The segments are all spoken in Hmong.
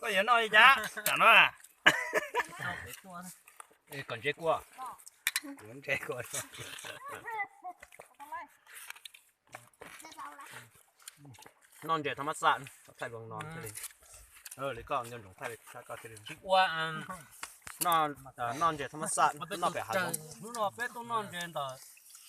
Koj yuav noj li cas? Tsam no a. Kom ntses kua. Yuav ntses kua. Noj ntses thab mab xaj, thaij zoo no thiaj li. Li koj nco ntsoov thaij li koj thiaj li. Tsis ua, noj ntses thab mab xaj, noj pem hav zoov. Hnub no peb tuaj noj ntses ntawm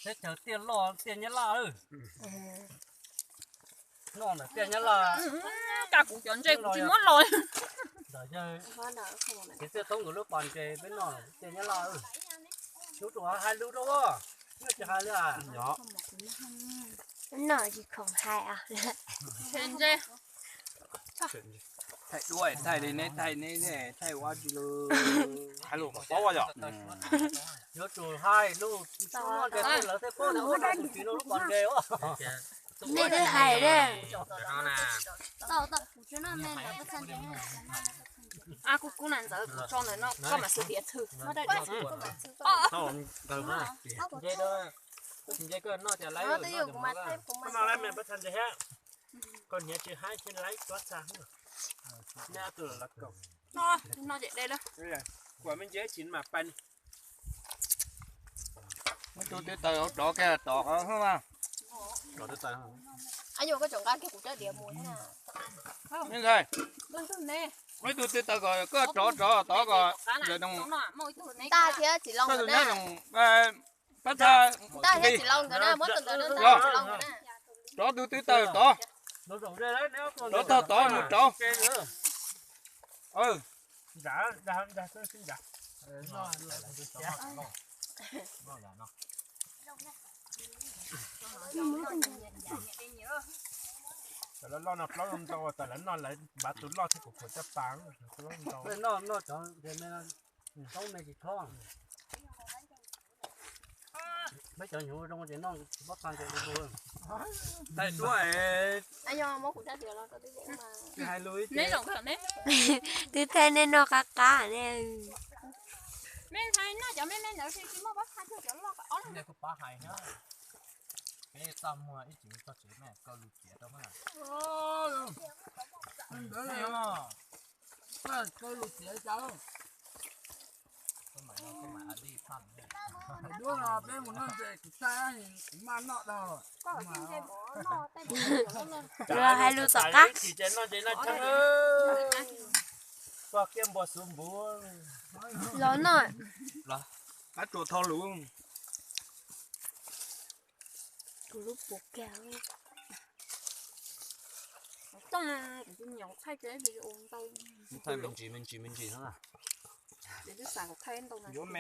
teb chaws tiaj loj tiaj nyab laj. Noj ntawm tiaj nyab laj. Cas kuv cov ntses kuv tsis muab los. Ntawm yawg Txiv Txiaj Toob nkawd lub pas ntses peb noj tiaj nyab laj. Yuav tsum hais lus rau, yuav tsis hais li. Noj tsis khoom hais. Thaij duab thaij li neb thaij neb thaij ua tsi lus. Hais lus kom paub yom. Yuav tsum hais lus, lawv thiaj paub tias ua dab tsi no lub pas ntses. Nej twb hais li. Kuv kub na ntxawm kuv tso ntawm no koj mam xwb tias txhwj. Nce koj noj tias laib. Koj hniav tsis haib thiab laib pob txha. Noj cem de lawm. Kuam me ntsis tsis mam pais. Muab tus twb tawg hauv rov kiag tom qhov xwb mas. Ntxhais, muab tus twb tawg kom koj rov rov tod kom ntawm no, koj tus nyob zoo pab txha. Rov tus twb tawg tod, rov tog tod mus rauv. Loj no plaub ntau tas lawv noj lawv npav tus loj thiab kuv khuam caj pas. Noj noj cov ntses me, plaub me tsis thob. Peb cov hnyuv zoo ces noj pob txha ntses du lug. Thaij duab es. Hais lus ib ce. Twb thaij nej noj qab qab ne. Peb txaj muag ib tsis txog tsev me, kaw lus txiav rau na. Kaw lus txiav cas. Duab no peb mus noj ntses kuv thaij kuv maj noj dag. Los hais lus tom qab. Los noj. Qab tsuas thau lus. Kuv lub puv kiag. Thaij me ntsis me ntsis me ntsis no. Yuav me